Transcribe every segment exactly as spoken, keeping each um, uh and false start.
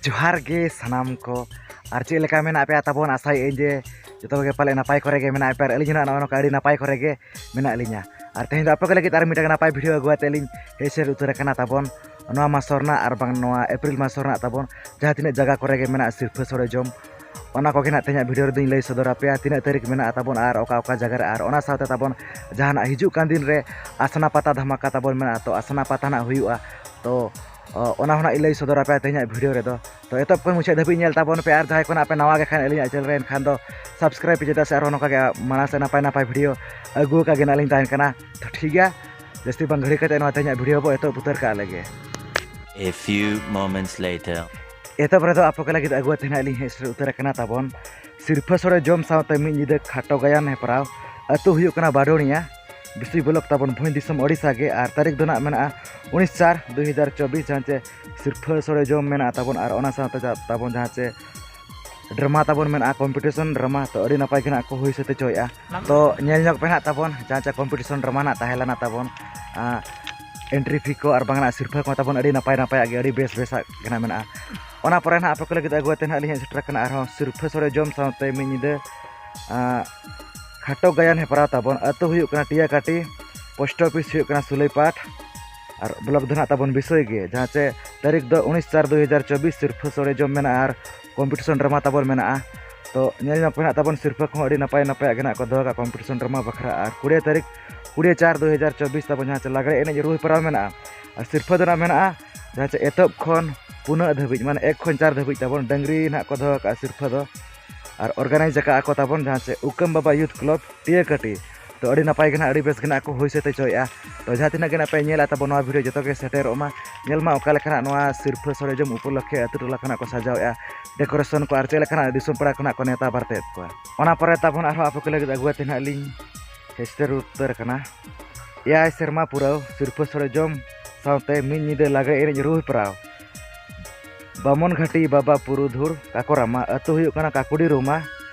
ᱡᱚᱦᱟᱨ ᱜᱮ ᱥᱟᱱᱟᱢ ᱠᱚ᱾ ᱟᱨ ᱪᱮᱫ ᱞᱮᱠᱟ ᱢᱮᱱᱟᱜ ᱯᱮᱭᱟ ᱛᱟᱵᱚᱱ? ᱟᱥᱟᱭᱮᱫ ᱟᱹᱧ ᱡᱮ ᱡᱚᱛᱚ ᱜᱮ ᱯᱟᱞᱮ ᱱᱟᱯᱟᱭ ᱠᱚᱨᱮ ᱜᱮ ᱢᱮᱱᱟᱜ ᱯᱮᱭᱟ, ᱟᱨ ᱟᱹᱞᱤᱧ ᱦᱚᱸ ᱱᱚᱜᱼᱚ ᱱᱚᱝᱠᱟ ᱟᱹᱰᱤ ᱱᱟᱯᱟᱭ ᱠᱚᱨᱮ ᱜᱮ ᱢᱮᱱᱟᱜ ᱞᱤᱧᱟ᱾ ᱟᱨ ᱛᱮᱦᱮᱧ ᱫᱚ ᱟᱯᱮ ᱠᱚ ᱞᱟᱹᱜᱤᱫ ᱟᱨ ᱢᱤᱫᱴᱟᱝ ᱱᱟᱯᱟᱭ ᱵᱷᱤᱰᱤᱭᱳ ᱟᱹᱜᱩ ᱠᱟᱛᱮ ᱞᱤᱧ ᱦᱮᱡ ᱥᱮᱴᱮᱨ ᱩᱛᱟᱹᱨ ᱟᱠᱟᱱᱟ ᱛᱟᱵᱚᱱ ᱱᱚᱣᱟ ᱢᱟᱥ ᱨᱮᱱᱟᱜ ᱟᱨ ᱵᱟᱝ ᱱᱚᱣᱟ ᱮᱯᱨᱤᱞ ᱢᱟᱥ ᱨᱮᱱᱟᱜ ᱛᱟᱵᱚᱱ ᱡᱟᱦᱟᱸ ᱛᱤᱱᱟᱹᱜ ᱡᱟᱭᱜᱟ ᱠᱚᱨᱮ ᱜᱮ ᱢᱮᱱᱟᱜᱼᱟ ᱥᱤᱨᱯᱷᱟᱹ ᱥᱚᱲᱮ ᱡᱚᱢ, ᱚᱱᱟ ᱠᱚᱜᱮ ᱱᱟᱜ ᱛᱮᱦᱮᱧᱟᱜ ᱵᱷᱤᱰᱤᱭᱳ ᱨᱮᱫᱚᱧ ᱞᱟᱹᱭ ᱥᱚᱫᱚᱨ ᱟᱯᱮᱭᱟ᱾ ᱛᱤᱱᱟᱹᱜ ᱛᱟᱹᱨᱤᱠᱷ ᱢᱮᱱᱟᱜᱼᱟ ᱛᱟᱵᱚᱱ ᱟᱨ ᱚᱠᱟ ᱚᱠᱟ ᱡᱟᱭᱜᱟ ᱨᱮ, ᱟᱨ ᱚᱱᱟ ᱥᱟᱶᱛᱮ ᱛᱟᱵᱚᱱ ᱡᱟᱦᱟᱱᱟᱜ ᱦᱤᱡᱩᱜ ᱠᱟᱱ ᱫᱤᱱ ᱨᱮ ᱟᱥᱱᱟ ᱯᱟᱛᱟ ᱫᱷᱟᱢᱟᱠᱟ ᱛᱟᱵᱚᱱ ᱢᱮᱱᱟᱜᱼᱟ, ᱛᱚ ᱟᱥᱱᱟ ᱯᱟᱛᱟ ᱱᱟᱜ ᱦᱩᱭᱩᱜᱼᱟ, ᱛᱚ ᱚ, ᱚᱱᱟ ᱦᱚᱸ ᱱᱟᱜ ᱤᱧ ᱞᱟᱹᱭ ᱥᱚᱫᱚᱨ ᱟᱯᱮᱭᱟ ᱛᱮᱦᱮᱧᱟᱜ ᱵᱷᱤᱰᱤᱭᱳ ᱨᱮᱫᱚ᱾ ᱛᱚ ᱮᱛᱚᱦᱚᱵ ᱠᱷᱚᱱ ᱢᱩᱪᱟᱹᱫ ᱫᱷᱟᱹᱵᱤᱡ ᱧᱮᱞ ᱛᱟᱵᱚᱱ ᱯᱮ, ᱟᱨ ᱡᱟᱦᱟᱸᱭ ᱠᱚ ᱱᱟᱜ ᱯᱮ ᱱᱟᱣᱟ ᱜᱮ ᱠᱷᱟᱱ ᱟᱹᱞᱤᱧᱟᱜ ᱪᱮᱱᱮᱞ ᱨᱮ, ᱮᱱᱠᱷᱟᱱ ᱫᱚ ᱥᱟᱵᱥᱠᱨᱟᱭᱤᱵ ᱯᱮ, ᱪᱮᱫᱟᱜ ᱥᱮ ᱟᱨᱦᱚᱸ ᱱᱚᱝᱠᱟ ᱜᱮ ᱢᱟᱲᱟᱝ ᱥᱮᱫ ᱱᱟᱯᱟᱭ ᱱᱟᱯᱟᱭ ᱵᱷᱤᱰᱤᱭᱳ ᱟᱹᱜᱩ ᱟᱠᱟᱫ ᱜᱮ ᱱᱟᱜ ᱞᱤᱧ ᱛᱟᱦᱮᱱ ᱠᱟᱱᱟ᱾ ᱛᱚ ᱴᱷᱤᱠ ᱜᱮᱭᱟ, ᱡᱟᱹᱥᱛᱤ ᱵᱟᱝ ᱜᱷᱟᱹᱲᱤ ᱠᱟᱛᱮ ᱱᱚᱣᱟ ᱛᱮᱦᱮᱧᱟᱜ ᱵᱷᱤᱰᱤᱭᱳ ᱵᱚ ᱮᱛᱚᱦᱚᱵ ᱩᱛᱟᱹᱨ ᱠᱟᱜ ᱞᱮᱜᱮ᱾ A few moments later. ᱮᱛᱚᱦᱚᱵ ᱨᱮᱫᱚ ᱟᱯᱮ ᱠᱚ ᱞᱟᱹᱜᱤᱫ ᱟᱹᱜᱩ ᱟᱛᱮ ᱱᱟᱜ ᱞᱤᱧ ᱦᱮᱡ ᱥᱮᱴᱮᱨ ᱩᱛᱟᱹᱨ ᱟᱠᱟᱱᱟ ᱛᱟᱵᱚᱱ ᱥᱤᱨᱯᱷᱟᱹ ᱥᱚᱲᱮ ᱡᱚᱢ ᱥᱟᱶᱛᱮ ᱢᱤᱫ ᱧᱤᱫᱟᱹ ᱠᱷᱟᱴᱚ ᱜᱟᱭᱟᱱ ᱦᱮᱯᱨᱟᱣ᱾ ᱟᱹᱛᱩ ᱦᱩᱭᱩᱜ ᱠᱟᱱᱟ ᱵᱟᱰᱳᱲᱤᱭᱟ, ᱵᱤᱥᱩᱭ ᱵᱞᱚᱠ ᱛᱟᱵᱚᱱ, ᱵᱷᱚᱸᱡᱽ ᱫᱤᱥᱚᱢ ᱳᱰᱤᱥᱟ ᱜᱮ᱾ ᱟᱨ ᱛᱟᱹᱨᱤᱠᱷ ᱫᱚ ᱱᱟᱜ ᱢᱮᱱᱟᱜᱼᱟ ᱩᱱᱤᱥ ᱪᱟᱨ ᱫᱩᱭ ᱦᱟᱡᱟᱨ ᱪᱚᱵᱵᱤᱥ, ᱡᱟᱦᱟᱸ ᱪᱮ ᱥᱤᱨᱯᱷᱟᱹ ᱥᱚᱲᱮ ᱡᱚᱢ ᱢᱮᱱᱟᱜᱼᱟ ᱛᱟᱵᱚᱱ, ᱟᱨ ᱚᱱᱟ ᱥᱟᱶᱛᱮ ᱡᱟ-, ᱛᱟᱵᱚᱱ ᱡᱟᱦᱟᱸ ᱪᱮ ᱰᱨᱟᱢᱟ ᱛᱟᱵᱚᱱ ᱢᱮᱱᱟᱜᱼᱟ, ᱠᱚᱢᱯᱤᱴᱤᱥᱚᱱ ᱰᱨᱟᱢᱟ, ᱛᱚ ᱟᱹᱰᱤ ᱱᱟᱯᱟᱭ ᱜᱮ ᱱᱟᱜ ᱠᱚ ᱦᱩᱭ ᱥᱟᱹᱛ ᱦᱚᱪᱚᱭᱮᱫᱼᱟ᱾ ᱛᱚ ᱧᱮᱞ ᱧᱚᱜ ᱯᱮ ᱱᱟᱜ ᱛᱟᱵᱚᱱ ᱡᱟᱦᱟᱸ ᱪᱮ ᱠᱚᱢᱯᱤᱴᱤᱥᱚᱱ ᱰᱨᱟᱢᱟ ᱱᱟᱜ ᱛᱟᱦᱮᱸ ᱞᱮᱱᱟ ᱛᱟᱵᱚᱱ, ᱟᱸ, ᱮᱱᱴᱨᱤ ᱯᱷᱤ ᱠᱚ ᱟᱨ ᱵᱟᱝ ᱱᱟᱜ ᱥᱤᱨᱯᱷᱟᱹ ᱠᱚ ᱛᱟᱵᱚᱱ ᱟᱹᱰᱤ ᱱᱟᱯᱟᱭ ᱱᱟᱯᱟᱭᱟᱜ ᱜᱮ, ᱟᱹᱰᱤ ᱵᱮᱥ ᱵᱮᱥᱟᱜ ᱜᱮ ᱱᱟᱜ ᱢᱮᱱᱟᱜᱼᱟ᱾ ᱚᱱᱟ ᱯᱚᱨᱮ ᱱᱟᱜ ᱟᱯᱮ ᱠᱚ ᱞᱟᱹᱜᱤᱫ ᱟᱹᱜᱩ ᱟᱛᱮ ᱱᱟᱜ ᱞᱤᱧ ᱦᱮᱡ ᱥᱮᱴᱮᱨ ᱟᱠᱟᱱᱟ ᱟᱨᱦᱚᱸ ᱥᱤᱨᱯᱷᱟᱹ ᱥᱚᱲᱮ ᱡᱚᱢ ᱥᱟᱶᱛᱮ ᱢᱤᱫ ᱧᱤᱫᱟᱹ, ᱟᱸ, ᱠᱷᱟᱴᱚ ᱜᱟᱭᱟᱱ ᱦᱮᱯᱨᱟᱣ ᱛᱟᱵᱚᱱ᱾ ᱟᱹᱛᱩ ᱦᱩᱭᱩᱜ ᱠᱟᱱᱟ ᱴᱤᱭᱟᱠᱟᱴᱤ, ᱯᱳᱥᱴ ᱚᱯᱷᱤᱥ ᱦᱩᱭᱩᱜ ᱠᱟᱱᱟ ᱥᱩᱞᱟᱹᱭᱯᱟᱴ, ᱟᱨ ᱵᱞᱚᱠ ᱫᱚ ᱱᱟᱜ ᱛᱟᱵᱚᱱ ᱵᱤᱥᱚᱭ ᱜᱮ, ᱡᱟᱦᱟᱸ ᱪᱮ ᱛᱟᱹᱨᱤᱠᱷ ᱫᱚ ᱩᱱᱤᱥ ᱪᱟᱨ ᱫᱩᱭ ᱦᱟᱡᱟᱨ ᱪᱚᱵᱵᱤᱥ ᱥᱤᱨᱯᱷᱟᱹ ᱥᱚᱲᱮ ᱡᱚᱢ ᱢᱮᱱᱟᱜᱼᱟ ᱟᱨ ᱠᱚᱢᱯᱤᱴᱤᱥᱚᱱ ᱰᱨᱟᱢᱟ ᱛᱟᱵᱚᱱ ᱢᱮᱱᱟᱜᱼᱟ᱾ ᱛᱚ ᱧᱮᱞ ᱧᱚᱜ ᱯᱮ ᱱᱟᱜ ᱛᱟᱵᱚᱱ ᱥᱤᱨᱯᱷᱟᱹ ᱠᱚᱦᱚᱸ ᱟᱹᱰᱤ ᱱᱟᱯᱟᱭ ᱱᱟᱯᱟᱭᱟᱜ ᱜᱮ ᱱᱟᱜ ᱠᱚ ᱫᱚᱦᱚ ᱠᱟᱜᱼᱟ ᱠᱚᱢᱯᱤᱴᱤᱥᱚᱱ ᱰᱨᱟᱢᱟ ᱵᱟᱠᱷᱨᱟ᱾ ᱟᱨ ᱠᱩᱲᱤ ᱛᱟᱹᱨᱤᱠᱷ, ᱠᱩᱲᱤ ᱪᱟᱨ ᱫᱩᱭ ᱦᱟᱡᱟᱨ ᱪᱚᱵᱵᱤᱥ ᱛᱟᱵᱚᱱ ᱡᱟᱦᱟᱸ ᱪᱮ ᱞᱟᱜᱽᱲᱮ ᱮᱱᱮᱡ ᱨᱩ ᱦᱮᱯᱨᱟᱣ ᱢᱮᱱᱟᱜᱼᱟ᱾ ᱟᱨ ᱥᱤᱨᱯᱷᱟᱹ ᱫᱚ ᱱᱟᱜ ᱢᱮᱱᱟᱜᱼᱟ ᱡᱟᱦᱟᱸ ᱪᱮ ᱮᱛᱚᱦᱚᱵ ᱠᱷᱚᱱ ᱯᱩᱱᱟᱹᱜ ᱫᱷᱟᱹᱵᱤᱡ, ᱢᱟᱱᱮ ᱮᱠ ᱠᱷᱚᱱ ᱪᱟᱨ ᱫᱷᱟᱹᱵᱤᱡ ᱛᱟᱵᱚᱱ ᱰᱟᱹᱝᱨᱤ ᱱᱟᱜ ᱠᱚ ᱫᱚᱦᱚ ᱠᱟᱜᱼᱟ ᱥᱤᱨᱯᱷᱟᱹ ᱫᱚ᱾ ᱟᱨ ᱚᱨᱜᱟᱱᱟᱭᱤᱡᱽ ᱟᱠᱟᱫᱼᱟ ᱠᱚ ᱛᱟᱵᱚᱱ ᱡᱟᱦᱟᱸ ᱪᱮ ᱩᱠᱟᱹᱢ ᱵᱟᱵᱟ ᱭᱩᱛᱷ ᱠᱞᱟᱵᱽ ᱴᱤᱭᱟᱹᱠᱟᱹᱴᱤ᱾ ᱛᱚ ᱟᱹᱰᱤ ᱱᱟᱯᱟᱭ ᱜᱮ ᱱᱟᱜ, ᱟᱹᱰᱤ ᱵᱮᱥ ᱜᱮ ᱱᱟᱜ ᱠᱚ ᱦᱩᱭ ᱥᱟᱹᱛ ᱦᱚᱪᱚᱭᱮᱫᱼᱟ᱾ ᱛᱚ ᱡᱟᱦᱟᱸ ᱛᱤᱱᱟᱹᱜ ᱜᱮ ᱱᱟᱜ ᱯᱮ ᱧᱮᱞᱟ ᱛᱟᱵᱚᱱ ᱱᱚᱣᱟ ᱵᱷᱤᱰᱤᱭᱳ, ᱡᱚᱛᱚ ᱜᱮ ᱥᱮᱴᱮᱨᱚᱜ ᱢᱟ, ᱧᱮᱞ ᱢᱟ ᱚᱠᱟ ᱞᱮᱠᱟᱱᱟᱜ ᱱᱚᱣᱟ ᱥᱤᱨᱯᱷᱟᱹ ᱥᱚᱲᱮ ᱡᱚᱢ ᱩᱯᱚᱞᱚᱠᱠᱷᱮ ᱟᱹᱛᱩ ᱴᱚᱞᱟ ᱠᱷᱚᱱᱟᱜ ᱠᱚ ᱥᱟᱡᱟᱣᱮᱫᱼᱟ, ᱰᱮᱠᱳᱨᱮᱥᱚᱱ ᱠᱚ ᱟᱨ ᱪᱮᱫ ᱞᱮᱠᱟᱱᱟᱜ ᱫᱤᱥᱚᱢ ᱯᱮᱲᱟ ᱠᱷᱚᱱᱟᱜ ᱠᱚ ᱱᱮᱣᱛᱟ ᱵᱟᱨᱛᱮᱭᱮᱫ ᱠᱚᱣᱟ᱾ ᱚᱱᱟ ᱯᱚᱨᱮ ᱛᱟᱵᱚᱱ ᱟᱨᱦᱚᱸ ᱟᱯᱮ ᱠᱚ ᱞᱟᱹᱜᱤᱫ ᱟᱹᱜᱩ ᱟᱛᱮ ᱱᱟᱜ ᱞᱤᱧ ᱦᱮᱡ ᱥᱮᱴᱮᱨ ᱩᱛᱟᱹᱨ ᱟᱠᱟᱱᱟ᱾ ᱮᱭᱟᱭ ᱥᱮᱨᱢᱟ ᱯᱩᱨᱟᱹᱣ ᱥᱤᱨᱯᱷᱟᱹ ᱥᱚᱲᱮ ᱡᱚᱢ ᱥᱟᱶᱛᱮ ᱢᱤᱫ ᱧᱤᱫᱟᱹ ᱞᱟᱜᱽᱲᱮ ᱮᱱᱮᱡ ᱨᱩ ᱦᱮᱯᱨᱟᱣ᱾ ᱵᱟᱢᱚᱱ ᱜᱷᱟᱹᱴᱤ ᱵᱟᱵᱟ ᱯᱩᱨᱩᱫᱷᱩᱲ ᱠᱟᱠᱚᱨᱟᱢᱟ, ᱟᱹᱛᱩ ᱦᱩᱭᱩᱜ ᱠᱟᱱᱟ ᱠᱟᱠᱩᱰᱤ ᱨᱩᱢᱟ,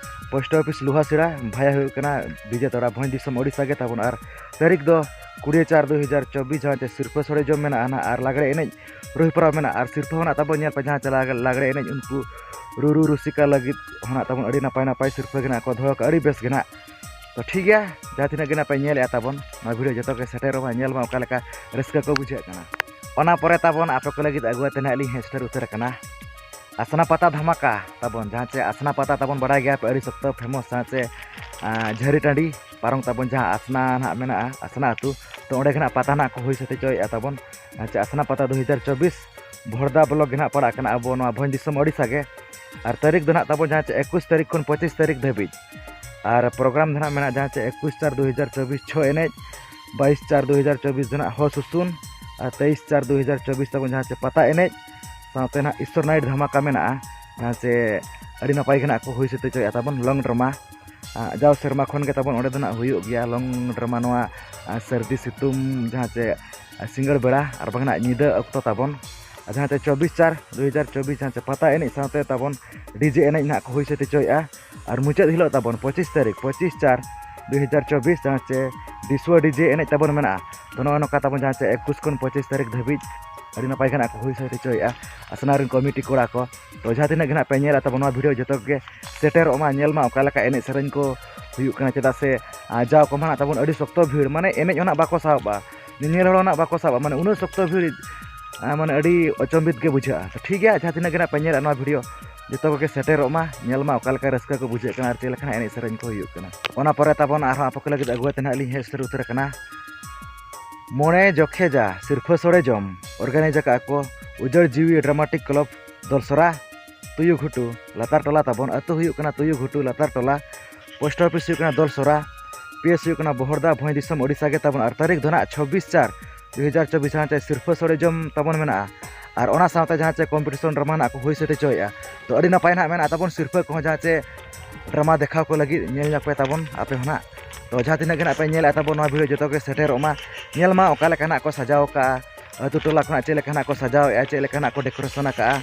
ᱯᱳᱥᱴ ᱚᱯᱷᱤᱥ ᱞᱩᱦᱟᱥᱤᱲᱟ, ᱵᱷᱟᱭᱟ ᱦᱩᱭᱩᱜ ᱠᱟᱱᱟ ᱵᱤᱡᱮᱛᱟᱲᱟ, ᱵᱷᱚᱸᱡᱽ ᱫᱤᱥᱚᱢ ᱳᱰᱤᱥᱟ ᱜᱮ ᱛᱟᱵᱚᱱ᱾ ᱟᱨ ᱛᱟᱹᱨᱤᱠᱷ ᱫᱚ ᱠᱩᱲᱤ ᱪᱟᱨ ᱫᱩᱭ ᱦᱟᱡᱟᱨ ᱪᱚᱵᱵᱤᱥ, ᱡᱟᱦᱟᱸ ᱪᱮ ᱥᱤᱨᱯᱷᱟᱹ ᱥᱚᱲᱮ ᱡᱚᱢ ᱢᱮᱱᱟᱜᱼᱟ ᱱᱟᱜ, ᱟᱨ ᱞᱟᱜᱽᱲᱮ ᱮᱱᱮᱡ ᱨᱩ ᱦᱮᱯᱨᱟᱣ ᱢᱮᱱᱟᱜᱼᱟ᱾ ᱟᱨ ᱥᱤᱨᱯᱷᱟᱹ ᱦᱚᱸ ᱱᱟᱜ ᱛᱟᱵᱚᱱ ᱧᱮᱞ ᱯᱮ, ᱡᱟᱦᱟᱸ ᱪᱮ ᱞᱟᱜᱽ-, ᱞᱟᱜᱽᱲᱮ ᱮᱱᱮᱡ, ᱩᱱᱠᱩ ᱨᱩ ᱨᱩ ᱨᱩᱥᱤᱠᱟ ᱞᱟᱹᱜᱤᱫ ᱦᱚᱸ ᱱᱟᱜ ᱛᱟᱵᱚᱱ ᱟᱹᱰᱤ ᱱᱟᱯᱟᱭ ᱱᱟᱯᱟᱭ ᱥᱤᱨᱯᱷᱟᱹ ᱜᱮ ᱱᱟᱜ ᱠᱚ ᱫᱚᱦᱚ ᱠᱟᱜᱼᱟ, ᱟᱹᱰᱤ ᱵᱮᱥ ᱜᱮ ᱱᱟᱜ᱾ ᱛᱚ ᱴᱷᱤᱠ ᱜᱮᱭᱟ, ᱡᱟᱦᱟᱸ ᱛᱤᱱᱟᱹᱜ ᱜᱮ ᱱᱟᱜ ᱯᱮ ᱧᱮᱞᱮᱫᱼᱟ ᱛᱟᱵᱚᱱ, ᱱᱚᱣᱟ ᱵᱷᱤᱰᱤᱭᱳ ᱡᱚᱛᱚ ᱜᱮ ᱥᱮᱴᱮᱨᱚᱜ ᱢᱟ, ᱧᱮᱞ ᱢᱟ ᱚᱠᱟ ᱞᱮᱠᱟ ᱨᱟᱹᱥᱠᱟᱹ ᱠᱚ ᱵᱩᱡᱷᱟᱹᱜ ᱠᱟᱱᱟ᱾ ᱚᱱᱟ ᱯᱚᱨᱮ ᱛᱟᱵᱚᱱ ᱟᱯᱮ ᱠᱚ ᱞᱟᱹᱜᱤᱫ ᱟᱹᱜᱩ ᱟᱛᱮ ᱱᱟᱜ ᱞᱤᱧ ᱦᱮᱡ ᱥᱮᱴᱮᱨ ᱩᱛᱟᱹᱨ ᱟᱠᱟᱱᱟ ᱟᱥᱱᱟ ᱯᱟᱛᱟ ᱫᱷᱟᱢᱟᱠᱟ ᱛᱟᱵᱚᱱ, ᱡᱟᱦᱟᱸ ᱪᱮ ᱟᱥᱱᱟ ᱯᱟᱛᱟ ᱛᱟᱵᱚᱱ ᱵᱟᱲᱟᱭ ᱜᱮᱭᱟ ᱯᱮ, ᱟᱹᱰᱤ ᱥᱚᱠᱛᱚ ᱯᱷᱮᱢᱚᱥ, ᱡᱟᱦᱟᱸ ᱪᱮ, ᱟᱸ, ᱡᱷᱟᱹᱨᱤ ᱴᱟᱺᱰᱤ ᱯᱟᱨᱚᱢ ᱛᱟᱵᱚᱱ ᱡᱟᱦᱟᱸ ᱟᱥᱱᱟ ᱱᱟᱦᱟᱜ ᱢᱮᱱᱟᱜᱼᱟ, ᱟᱥᱱᱟ ᱟᱹᱛᱩ, ᱛᱚ ᱚᱸᱰᱮ ᱜᱮ ᱱᱟᱦᱟᱜ ᱯᱟᱛᱟ ᱱᱟᱦᱟᱜ ᱠᱚ ᱦᱩᱭ ᱥᱟᱹᱛ ᱦᱚᱪᱚᱭᱮᱫᱼᱟ ᱛᱟᱵᱚᱱ᱾ ᱡᱟᱦᱟᱸ ᱪᱮ ᱟᱥᱱᱟ ᱯᱟᱛᱟ ᱫᱩ ᱦᱟᱡᱟᱨ ᱪᱚᱵᱵᱤᱥ ᱵᱷᱚᱲᱫᱟ ᱵᱞᱚᱠ ᱜᱮ ᱱᱟᱦᱟᱜ ᱯᱟᱲᱟᱜ ᱠᱟᱱᱟ ᱟᱵᱚ ᱱᱚᱣᱟ ᱵᱷᱚᱸᱡᱽ ᱫᱤᱥᱚᱢ ᱳᱰᱤᱥᱟ ᱜᱮ᱾ ᱟᱨ ᱛᱟᱹᱨᱤᱠᱷ ᱫᱚ ᱱᱟᱦᱟᱜ ᱛᱟᱵᱚᱱ ᱡᱟᱦᱟᱸ ᱪᱮ ᱮᱠᱩᱥ ᱛᱟᱹᱨᱤᱠᱷ ᱠᱷᱚᱱ ᱯᱚᱸᱪᱤᱥ ᱛᱟᱹᱨᱤᱠᱷ ᱫᱷᱟᱹᱵᱤᱡ᱾ ᱟᱨ ᱯᱨᱳᱜᱨᱟᱢ ᱫᱚ ᱱᱟᱦᱟᱜ ᱢᱮᱱᱟᱜᱼᱟ ᱡᱟᱦᱟᱸ ᱪᱮ ᱮᱠᱩᱥ ᱪᱟᱨ ᱫᱩ ᱦᱟᱡᱟᱨ ᱪᱚᱵᱵᱤᱥ ᱪᱷᱳ ᱮᱱᱮᱡ, ᱵᱟᱭᱤᱥ ᱪᱟᱨ ᱫᱩ ᱦᱟᱡᱟᱨ ᱪᱚᱵᱵᱤᱥ ᱫᱚ ᱱᱟᱦᱟᱜ ᱦᱚ ᱥᱩᱥᱩᱱ, ᱟᱨ ᱛᱮᱭᱤᱥ ᱪᱟᱨ ᱫᱩ ᱦᱟᱡᱟᱨ ᱪᱚᱵᱵᱤᱥ ᱛᱟᱵᱚᱱ ᱡᱟᱦᱟᱸ ᱪᱮ ᱯᱟᱛᱟ ᱮᱱᱮᱡ, ᱥᱟᱶᱛᱮ ᱱᱟᱦᱟᱜ ᱤᱥᱴᱚᱨ ᱱᱟᱭᱤᱴ ᱫᱷᱟᱢᱟᱠᱟ ᱢᱮᱱᱟᱜᱼᱟ, ᱡᱟᱦᱟᱸ ᱪᱮ ᱟᱹᱰᱤ ᱱᱟᱯᱟᱭ ᱜᱮ ᱱᱟᱦᱟᱜ ᱠᱚ ᱦᱩᱭ ᱥᱟᱹᱛ ᱦᱚᱪᱚᱭᱮᱫᱼᱟ ᱛᱟᱵᱚᱱ ᱞᱚᱝ ᱰᱨᱟᱢᱟ᱾ ᱟᱸ, ᱡᱟᱣ ᱥᱮᱨᱢᱟ ᱠᱷᱚᱱ ᱜᱮ ᱛᱟᱵᱚᱱ ᱚᱸᱰᱮ ᱫᱚ ᱱᱟᱦᱟᱜ ᱦᱩᱭᱩᱜ ᱜᱮᱭᱟ ᱞᱚᱝ ᱰᱨᱟᱢᱟ, ᱱᱚᱣᱟ, ᱟᱸ, ᱥᱟᱹᱨᱫᱤ ᱥᱤᱛᱩᱝ ᱡᱟᱦᱟᱸ ᱪᱮ, ᱟᱸ, ᱥᱤᱸᱜᱟᱹᱲ ᱵᱮᱲᱟ ᱟᱨ ᱵᱟᱝ ᱱᱟᱦᱟᱜ ᱧᱤᱫᱟᱹ ᱚᱠᱛᱚ ᱛᱟᱵᱚᱱ᱾ ᱟᱨ ᱡᱟᱦᱟᱸ ᱪᱮ ᱪᱚᱵᱵᱤᱥ ᱪᱟᱨ ᱫᱩ ᱦᱟᱡᱟᱨ ᱪᱚᱵᱵᱤᱥ ᱡᱟᱦᱟᱸ ᱪᱮ ᱯᱟᱛᱟ ᱮᱱᱮᱡ ᱥᱟᱶᱛᱮ ᱛᱟᱵᱚᱱ ᱰᱤᱡᱮ ᱮᱱᱮᱡ ᱱᱟᱦᱟᱜ ᱠᱚ ᱦᱩᱭ ᱥᱟᱹᱛ ᱦᱚᱪᱚᱭᱮᱫᱼᱟ᱾ ᱟᱨ ᱢᱩᱪᱟᱹᱫ ᱦᱤᱞᱳᱜ ᱛᱟᱵᱚᱱ ᱯᱚᱸᱪᱤᱥ ᱛᱟᱹᱨᱤᱠᱷ, ᱯᱚᱸᱪᱤᱥ ᱪᱟᱨ ᱫᱩ ᱦᱟᱡᱟᱨ ᱪᱚᱵᱵᱤᱥ ᱡᱟᱦᱟᱸ ᱪᱮ ᱫᱤᱥᱩᱣᱟᱹ ᱰᱤᱡᱮ ᱮᱱᱮᱡ ᱛᱟᱵᱚᱱ ᱢᱮᱱᱟᱜᱼᱟ᱾ ᱛᱚ ᱱᱚᱜᱼᱚ ᱱᱚᱝᱠᱟ ᱛᱟᱵᱚᱱ ᱡᱟᱦᱟᱸ ᱪᱮ ᱮᱠᱩᱥ ᱠᱷᱚᱱ ᱯᱚᱸᱪᱤᱥ ᱛᱟᱹᱨᱤᱠᱷ ᱫᱷᱟᱹᱵᱤᱡ ᱟᱹᱰᱤ ᱱᱟᱯᱟᱭ ᱜᱮ ᱱᱟᱦᱟᱜ ᱠᱚ ᱦᱩᱭ ᱥᱟᱹᱛ ᱦᱚᱪᱚᱭᱮᱫᱼᱟ ᱟᱥᱱᱟ ᱨᱮᱱ ᱠᱚᱢᱤᱴᱤ ᱠᱚᱲᱟ ᱠᱚ᱾ ᱛᱚ ᱡᱟᱦᱟᱸ ᱛᱤᱱᱟᱹᱜ ᱜᱮ ᱱᱟᱦᱟᱜ ᱯᱮ ᱧᱮᱞᱟ ᱛᱟᱵᱚᱱ ᱱᱚᱣᱟ ᱵᱷᱤᱰᱤᱭᱳ ᱡᱚᱛᱚ ᱜᱮ ᱥᱮᱴᱮᱨᱚᱜ ᱢᱟ, ᱧᱮᱞ ᱢᱟ ᱚᱠᱟ ᱞᱮᱠᱟ ᱮᱱᱮᱡ ᱥᱮᱨᱮᱧ ᱠᱚ ᱦᱩᱭᱩᱜ ᱠᱟᱱᱟ, ᱪᱮᱫᱟᱜ ᱥᱮ, ᱟᱸ, ᱡᱟᱣ ᱠᱚᱢᱟ ᱱᱟᱦᱟᱜ ᱛᱟᱵᱚᱱ ᱟᱹᱰᱤ ᱥᱚᱠᱛᱚ ᱵᱷᱤᱲ, ᱢᱟᱱᱮ ᱮᱱᱮᱡ ᱦᱚᱸ ᱱᱟᱦᱟᱜ ᱵᱟᱠᱚ ᱥᱟᱦᱚᱵᱼᱟ, ᱧᱮᱧᱮᱞ ᱦᱚᱲ ᱦᱚᱸ ᱱᱟᱦᱟᱜ ᱵᱟᱠᱚ ᱥᱟᱦᱚᱵᱼᱟ, ᱢᱟᱱᱮ ᱩᱱᱟᱹᱜ ᱥᱚᱠᱛᱚ ᱵᱷᱤᱲ, ᱟᱸ, ᱢᱟᱱᱮ ᱟᱹᱰᱤ ᱚᱪᱚᱢᱵᱤᱛ ᱜᱮ ᱵᱩᱡᱷᱟᱹᱜᱼᱟ᱾ ᱛᱚ ᱴᱷᱤᱠ ᱜᱮᱭᱟ, ᱡᱟᱦᱟᱸ ᱛᱤᱱᱟᱹᱜ ᱜᱮ ᱱᱟᱦᱟᱜ ᱯᱮ ᱧᱮᱞᱟ ᱱᱚᱣᱟ ᱵᱷᱤᱰᱤᱭᱳ ᱡᱚᱛᱚ ᱠᱚᱜᱮ ᱥᱮᱴᱮᱨᱚᱜ ᱢᱟ, ᱧᱮᱞ ᱢᱟ ᱚᱠᱟ ᱞᱮᱠᱟ ᱨᱟᱹᱥᱠᱟᱹ ᱠᱚ ᱵᱩᱡᱷᱟᱹᱜ ᱠᱟᱱᱟ ᱟᱨ ᱪᱮᱫ ᱞᱮᱠᱟ ᱱᱟᱦᱟᱜ ᱮᱱᱮᱡ ᱥᱮᱨᱮᱧ ᱠᱚ ᱦᱩᱭᱩᱜ ᱠᱟᱱᱟ᱾ ᱚᱱᱟ ᱯᱚᱨᱮ ᱛᱟᱵᱚᱱ ᱟᱨᱦᱚᱸ ᱟᱯᱮ ᱠᱚ ᱞᱟᱹᱜᱤᱫ ᱟᱹᱜᱩ ᱟᱛᱮ ᱱᱟᱦᱟᱜ ᱞᱤᱧ ᱦᱮᱡ ᱥᱮᱴᱮᱨ ᱩᱛᱟᱹᱨ ᱟᱠᱟᱱᱟ᱾ ᱢᱚᱬᱮ ᱡᱚᱠᱷᱮᱡᱟ ᱥᱤᱨᱯᱷᱟᱹ ᱥᱚᱲᱮ ᱡᱚᱢ ᱚᱨᱜᱟᱱᱟᱭᱤᱡᱽ ᱟᱠᱟᱫᱼᱟ ᱠᱚ ᱩᱡᱟᱹᱲ ᱡᱤᱣᱤ ᱰᱨᱟᱢᱟᱴᱤᱠ ᱠᱞᱟᱵᱽ ᱫᱚᱞᱥᱚᱨᱟ, ᱛᱩᱭᱩ ᱜᱷᱩᱴᱩ ᱞᱟᱛᱟᱨ ᱴᱚᱞᱟ ᱛᱟᱵᱚᱱ, ᱟᱹᱛᱩ ᱦᱩᱭᱩᱜ ᱠᱟᱱᱟ ᱛᱩᱭᱩ ᱜᱷᱩᱴᱩ ᱞᱟᱛᱟᱨ ᱴᱚᱞᱟ, ᱯᱳᱥᱴ ᱚᱯᱷᱤᱥ ᱦᱩᱭᱩᱜ ᱠᱟᱱᱟ ᱫᱚᱞᱥᱚᱨᱟ, ᱯᱤ ᱮᱥ ᱦᱩᱭᱩᱜ ᱠᱟᱱᱟ ᱵᱚᱦᱚᱲᱫᱟ, ᱵᱷᱚᱸᱡᱽ ᱫᱤᱥᱚᱢ ᱳᱰᱤᱥᱟ ᱜᱮ ᱛᱟᱵᱚᱱ᱾ ᱟᱨ ᱛᱟᱹᱨᱤᱠᱷ ᱫᱚ ᱱᱟᱦᱟᱜ ᱪᱷᱚᱵᱵᱤᱥ ᱪᱟᱨ ᱫᱩ ᱦᱟᱡᱟᱨ ᱪᱚᱵᱵᱤᱥ ᱡᱟᱦᱟᱸ ᱪᱮ ᱥᱤᱨᱯᱷᱟᱹ ᱥᱚᱲᱮ ᱡᱚᱢ ᱛᱟᱵᱚᱱ ᱢᱮᱱᱟᱜᱼᱟ᱾ ᱟᱨ ᱚᱱᱟ ᱥᱟᱶᱛᱮ ᱡᱟᱦᱟᱸ ᱪᱮ ᱠᱚᱢᱯᱤᱴᱤᱥᱚᱱ ᱰᱨᱟᱢᱟ ᱱᱟᱦᱟᱜ ᱠᱚ ᱦᱩᱭ ᱥᱟᱹᱛ ᱦᱚᱪᱚᱭᱮᱫᱼᱟ᱾ ᱛᱚ ᱟᱹᱰᱤ ᱱᱟᱯᱟᱭ ᱱᱟᱦᱟᱜ ᱢᱮᱱᱟᱜᱼᱟ ᱛᱟᱵᱚᱱ ᱥᱤᱨᱯᱷᱟᱹ ᱠᱚᱦᱚᱸ, ᱡᱟᱦᱟᱸ ᱪᱮ ᱰᱨᱟᱢᱟ ᱫᱮᱠᱷᱟᱣ ᱠᱚ ᱞᱟᱹᱜᱤᱫ ᱧᱮᱞ ᱧᱚᱜ ᱯᱮ ᱛᱟᱵᱚᱱ ᱟᱯᱮ ᱦᱚᱸ ᱱᱟᱦᱟᱜ᱾ ᱛᱚ ᱡᱟᱦᱟᱸ ᱛᱤᱱᱟᱹᱜ ᱜᱮ ᱱᱟᱦᱟᱜ ᱯᱮ ᱧᱮᱞᱮᱫᱼᱟ ᱛᱟᱵᱚᱱ ᱱᱚᱣᱟ ᱵᱷᱤᱰᱤᱭᱳ ᱡᱚᱛᱚ ᱜᱮ ᱥᱮᱴᱮᱨᱚᱜ ᱢᱟ, ᱧᱮᱞ ᱢᱟ ᱚᱠᱟ ᱞᱮᱠᱟ ᱱᱟᱦᱟᱜ ᱠᱚ ᱥᱟᱡᱟᱣ ᱠᱟᱜᱼᱟ, ᱟᱹᱛᱩ ᱴᱚᱞᱟ ᱠᱷᱚᱱᱟᱜ ᱪᱮᱫ ᱞᱮᱠᱟ ᱱᱟᱦᱟᱜ ᱠᱚ ᱥᱟᱡᱟᱣᱮᱫᱼᱟ, ᱪᱮᱫ ᱞᱮᱠᱟ ᱱᱟᱦᱟᱜ ᱠᱚ ᱰᱮᱠᱳᱨᱮᱥᱚᱱ ᱟᱠᱟᱜᱼᱟ᱾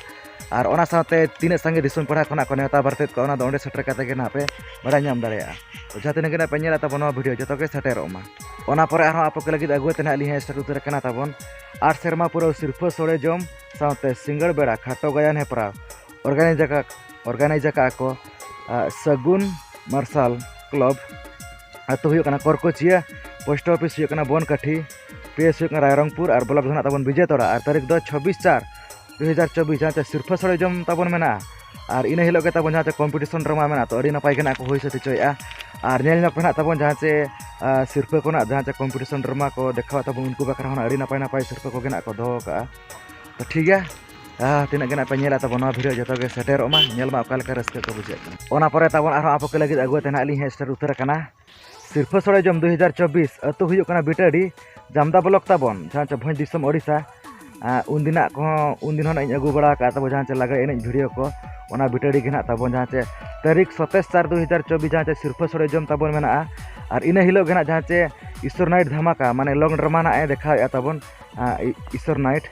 ᱟᱨ ᱚᱱᱟ ᱥᱟᱶᱛᱮ ᱛᱤᱱᱟᱹᱜ ᱥᱟᱸᱜᱮ ᱫᱤᱥᱚᱢ ᱯᱟᱲᱦᱟ ᱠᱷᱚᱱᱟᱜ ᱠᱚ ᱱᱮᱣᱛᱟ ᱵᱟᱨᱛᱮᱫ ᱠᱚᱣᱟ, ᱚᱱᱟ ᱫᱚ ᱚᱸᱰᱮ ᱥᱮᱴᱮᱨ ᱠᱟᱛᱮ ᱜᱮ ᱱᱟᱦᱟᱜ ᱯᱮ ᱵᱟᱲᱟᱭ ᱧᱟᱢ ᱫᱟᱲᱮᱭᱟᱜᱼᱟ᱾ ᱛᱚ ᱡᱟᱦᱟᱸ ᱛᱤᱱᱟᱹᱜ ᱜᱮ ᱱᱟᱦᱟᱜ ᱯᱮ ᱧᱮᱞᱟ ᱛᱟᱵᱚᱱ ᱱᱚᱣᱟ ᱵᱷᱤᱰᱤᱭᱳ, ᱡᱚᱛᱚ ᱜᱮ ᱥᱮᱴᱮᱨᱚᱜ ᱢᱟ᱾ ᱚᱱᱟ ᱯᱚᱨᱮ ᱟᱨᱦᱚᱸ ᱟᱯᱮ ᱠᱚ ᱞᱟᱹᱜᱤᱫ ᱟᱹᱜᱩ ᱛᱮ ᱱᱟᱦᱟᱜ ᱞᱤᱧ ᱦᱮᱡ ᱥᱮᱴᱮᱨ ᱩᱛᱟᱹᱨ ᱟᱠᱟᱱᱟ ᱛᱟᱵᱚᱱ ᱟᱴ ᱥᱮᱨᱢᱟ ᱯᱩᱨᱟᱹᱣ ᱥᱤᱨᱯᱷᱟᱹ ᱥᱚᱲᱮ ᱡᱚᱢ ᱥᱟᱶᱛᱮ ᱥᱤᱸᱜᱟᱹᱲ ᱵᱮᱲᱟ ᱠᱷᱟᱴᱚ ᱜᱟᱭᱟᱱ ᱦᱮᱯᱨᱟᱣ ᱚᱨᱜᱟᱱᱟᱭᱤᱡᱽ ᱟᱠᱟᱫ, ᱚᱨᱜᱟᱱᱟᱭᱤᱡᱽ ᱟᱠᱟᱫ ᱠᱚ, ᱟ, ᱥᱟᱹᱜᱩᱱ ᱢᱟᱨᱥᱟᱞ ᱠᱞᱟᱵᱽ᱾ ᱟᱹᱛᱩ ᱦᱩᱭᱩᱜ ᱠᱟᱱᱟ ᱠᱚᱨᱠᱚᱪᱤᱭᱟᱹ, ᱯᱳᱥᱴ ᱚᱯᱷᱤᱥ ᱦᱩᱭᱩᱜ ᱠᱟᱱᱟ ᱵᱚᱱᱠᱟᱴᱷᱤ, ᱯᱤ ᱮᱥ ᱦᱩᱭᱩᱜ ᱠᱟᱱᱟ ᱨᱟᱭᱨᱚᱝᱯᱩᱨ ᱟᱨ ᱵᱞᱚᱠ ᱫᱚ ᱱᱟᱦᱟᱜ ᱛᱟᱵᱚᱱ ᱵᱤᱡᱮᱛᱚᱲᱟ᱾ ᱟᱨ ᱛᱟᱹᱨᱤᱠᱷ ᱫᱚ ᱪᱷᱚᱵᱵᱤᱥ ᱪᱟᱨ ᱫᱩ ᱦᱟᱡᱟᱨ ᱪᱚᱵᱵᱤᱥ, ᱡᱟᱦᱟᱸ ᱪᱮ ᱥᱤᱨᱯᱷᱟᱹ ᱥᱚᱲᱮ ᱡᱚᱢ ᱛᱟᱵᱚᱱ ᱢᱮᱱᱟᱜᱼᱟ᱾ ᱟᱨ ᱤᱱᱟᱹ ᱦᱤᱞᱳᱜ ᱜᱮ ᱛᱟᱵᱚᱱ ᱡᱟᱦᱟᱸ ᱪᱮ ᱠᱚᱢᱯᱤᱴᱤᱥᱚᱱ ᱰᱨᱟᱢᱟ ᱢᱮᱱᱟᱜᱼᱟ, ᱛᱚ ᱟᱹᱰᱤ ᱱᱟᱯᱟᱭ ᱜᱮ ᱱᱟᱦᱟᱜ ᱠᱚ ᱦᱩᱭ ᱥᱟᱹᱛ ᱦᱚᱪᱚᱭᱮᱫᱼᱟ᱾ ᱟᱨ ᱧᱮᱞ ᱧᱚᱜ ᱯᱮ ᱱᱟᱦᱟᱜ ᱛᱟᱵᱚᱱ ᱡᱟᱦᱟᱸ ᱪᱮ, ᱟ, ᱥᱤᱨᱯᱷᱟᱹ ᱠᱚ ᱱᱟᱦᱟᱜ ᱡᱟᱦᱟᱸ ᱪᱮ ᱠᱚᱢᱯᱤᱴᱤᱥᱚᱱ ᱰᱨᱟᱢᱟ ᱠᱚ ᱫᱮᱠᱷᱟᱣᱟ ᱛᱟᱵᱚᱱ, ᱩᱱᱠᱩ ᱵᱟᱠᱷᱨᱟ ᱦᱚᱸ ᱱᱟᱦᱟᱜ ᱟᱹᱰᱤ ᱱᱟᱯᱟᱭ ᱱᱟᱯᱟᱭ ᱥᱤᱨᱯᱷᱟᱹ ᱠᱚᱜᱮ ᱱᱟᱦᱟᱜ ᱠᱚ ᱫᱚᱦᱚ ᱠᱟᱜᱼᱟ᱾ ᱛᱚ ᱴᱷᱤᱠ ᱜᱮᱭᱟ, ᱟ, ᱛᱤᱱᱟᱹᱜ ᱜᱮ ᱱᱟᱦᱟᱜ ᱯᱮ ᱧᱮᱞᱟ ᱛᱟᱵᱚᱱ ᱱᱚᱣᱟ ᱵᱷᱤᱰᱤᱭᱳ, ᱡᱚᱛᱚ ᱜᱮ ᱥᱮᱴᱮᱨᱚᱜ ᱢᱟ, ᱧᱮᱞ ᱢᱟ ᱚᱠᱟ ᱞᱮᱠᱟ ᱨᱟᱹᱥᱠᱟᱹ ᱠᱚ ᱵᱩᱡᱷᱟᱹᱜ ᱠᱟᱱᱟ᱾ ᱚᱱᱟ ᱯᱚᱨᱮ ᱛᱟᱵᱚᱱ ᱟᱨᱦᱚᱸ ᱟᱯᱮ ᱠᱚ ᱞᱟᱹᱜᱤᱫ ᱟᱹᱜᱩ ᱛᱮ ᱱᱟᱦᱟᱜ ᱞᱤᱧ ᱦᱮᱡ ᱥᱮᱴᱮᱨ ᱩᱛᱟᱹᱨ ᱟᱠᱟᱱᱟ᱾ ᱥᱤᱨᱯᱷᱟᱹ ᱥᱚᱲᱮ ᱡᱚᱢ ᱫᱩ ᱦᱟᱡᱟᱨ ᱪᱚᱵᱵᱤᱥ, ᱟᱹᱛᱩ ᱦᱩᱭᱩᱜ ᱠᱟᱱᱟ ᱵᱤᱴᱟᱹᱰᱤ, ᱡᱟᱢᱫᱟ ᱵᱞᱚᱠ ᱛᱟᱵᱚᱱ, ᱡᱟᱦᱟᱸ ᱪᱮ ᱵᱷᱚᱸᱡᱽ ᱫᱤᱥᱚᱢ ᱳᱰᱤᱥᱟ᱾ ᱟ, ᱩᱱᱫᱤᱱᱟᱜ ᱠᱚᱦᱚᱸ, ᱩᱱᱫᱤᱱ ᱦᱚᱸ ᱤᱧ ᱟᱹᱜᱩ ᱵᱟᱲᱟ ᱟᱠᱟᱫ ᱛᱟᱵᱚ ᱡᱟᱦᱟᱸ ᱪᱮ ᱞᱟᱜᱽᱲᱮ ᱮᱱᱮᱡ ᱵᱷᱤᱰᱤᱭᱳ ᱠᱚ, ᱚᱱᱟ ᱵᱤᱴᱟᱹᱰᱤ ᱜᱮ ᱱᱟᱦᱟᱜ ᱛᱟᱵᱚᱱ ᱡᱟᱦᱟᱸ ᱪᱮ ᱛᱟᱹᱨᱤᱠᱷ ᱥᱟᱛᱟᱥ ᱪᱟᱨ ᱫᱩ ᱦᱟᱡᱟᱨ ᱪᱚᱵᱵᱤᱥ ᱡᱟᱦᱟᱸ ᱪᱮ ᱥᱤᱨᱯᱷᱟᱹ ᱥᱚᱲᱮ ᱡᱚᱢ ᱛᱟᱵᱚᱱ ᱢᱮᱱᱟᱜᱼᱟ᱾ ᱟᱨ ᱤᱱᱟᱹ ᱦᱤᱞᱳᱜ ᱜᱮ ᱱᱟᱦᱟᱜ ᱡᱟᱦᱟᱸ ᱪᱮ ᱤᱥᱚᱨ ᱱᱟᱭᱤᱴ ᱫᱷᱟᱢᱟᱠᱟ, ᱢᱟᱱᱮ ᱞᱚᱝ ᱰᱨᱟᱢᱟ ᱱᱟᱦᱟᱜ ᱮ ᱫᱮᱠᱷᱟᱣᱮᱫᱼᱟ ᱛᱟᱵᱚᱱ, ᱟ, ᱤ-, ᱤᱥᱚᱨ ᱱᱟᱭᱤᱴ᱾